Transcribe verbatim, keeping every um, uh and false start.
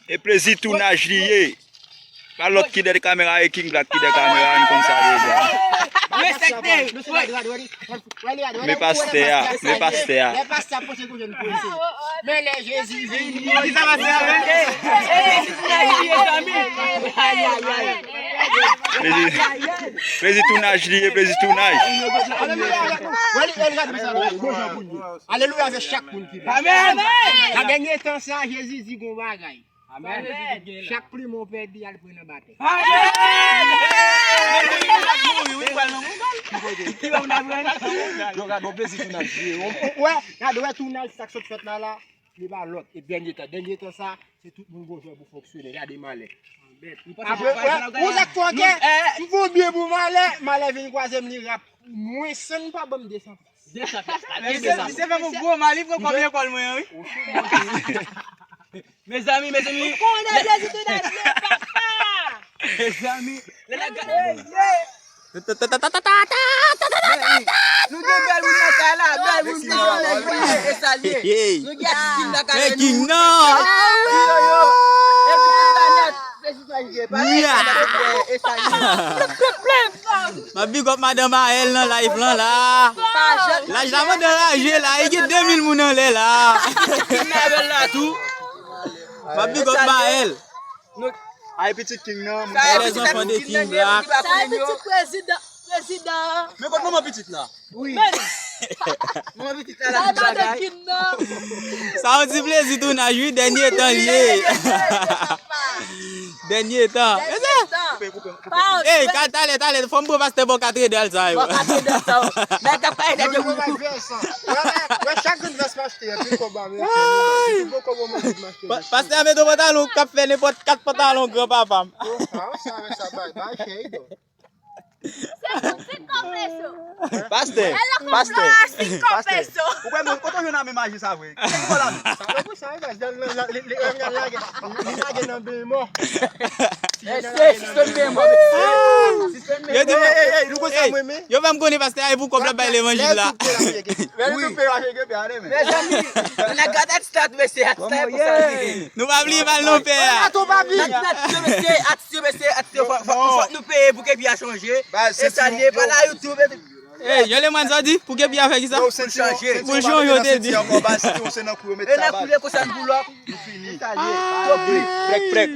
E plezi tounaj li ye. Pa lòt ki dèyè kamera, e King Black ki dèyè kamera, n konn sa deja. Men pastè a, men pastè a. Lè pastè a pote kote n poze. Men lè Jezi vini. Ki sa pastè a fè? Plezi, plezi tounaj li ye, plezi tounaj. Alelouya, se chak moun ki la. Amèn. Nan dènye tan sa, Jezi di gon bagay. Amèn. Chak plimen w pèdi, al pran nan batèy. Amèn. Yo gade yon plezi tounaj li ye. Wè, gade, wè tounaj sa k sot fèt la la. Li pa lòt. E dènye tan, dènye tan sa, se tout moun gon jwè pou fonksyone. Gade malè. Apre, wè, ou sa k fè ankè? M fè byen pou malè, malè vin kwaze m, li rap pou mwen san n pa ban m de san plas. De san plas. Misye, misye fè m yon gwo mal, li pran kòb lekòl mwen an, wi. Mezanmi, mezanmi. Ou konnen plezi tounaj li ye, papa. Mezanmi. Lè n ap gade. Nou gen bèl moun nan kay la, bèl moun nan kay la, e salye. Nou gen atis King nan kay la. King nan. Yo, yo. E pou tout planèt, plezi tounaj li ye, pa e salye. M ap big up madan Maël nan live lan la. Laj la mande raje la, e gen de mil moun anlè la. King nan bèl la tou. M ap big up Maël. Ay pitit King nan, moun. Sa e pitit King nan, li pa konnen yo. Sa e pitit prezidan, prezidan. Men kot manman pitit la? Wi. Men manman pitit la la di bagay. Sa yon ti plezi tounaj wi, dènye tan li ye. Dènye tan. Dènye tan. Ey, ka talè, talè, fò m pran pastè bò katedral sa yo. Bò katedral sa yo. Nèg k ap pale de Wè, wè, chak grenn vès m achte, anpil kòb ba men. Anpil bon kòb mwen manje m achte. Pa- Pastè a mete yon pantalon k ap fè nenpòt kat pantalon gran papa m. Sa, sa, sa, bay, bay, chè, do. Pastè, pastè, pastè. Ou kwè mwen, kote w jwenn ame maji sa vre? Kèk bò la. Sa vre pou sa, vre, li, li, li, li lage, li lage nan ben mò. Yo di mwen, ey, ey, ey, nou konn sa mwen men. Yo fè m konnen pastè a e pou kòb l ap bay levanjil la. Mezanmi, nèg gade atis la tou mesye, atis la e pou sa. Nou pa bliye mal non pè a. Atis yo mesye, atis yo mesye, atis yo fò, fò, fò nou peye pou ke vi a chanje. E sa li ye, pa la YouTube. Ey, Jean Lemoine sa w di, pou ke vi a fè kisa? Pou l chanje. Pou l chanje, w te di. E nan koule konsa n boulòk. Nou fini. Prèk, prèk.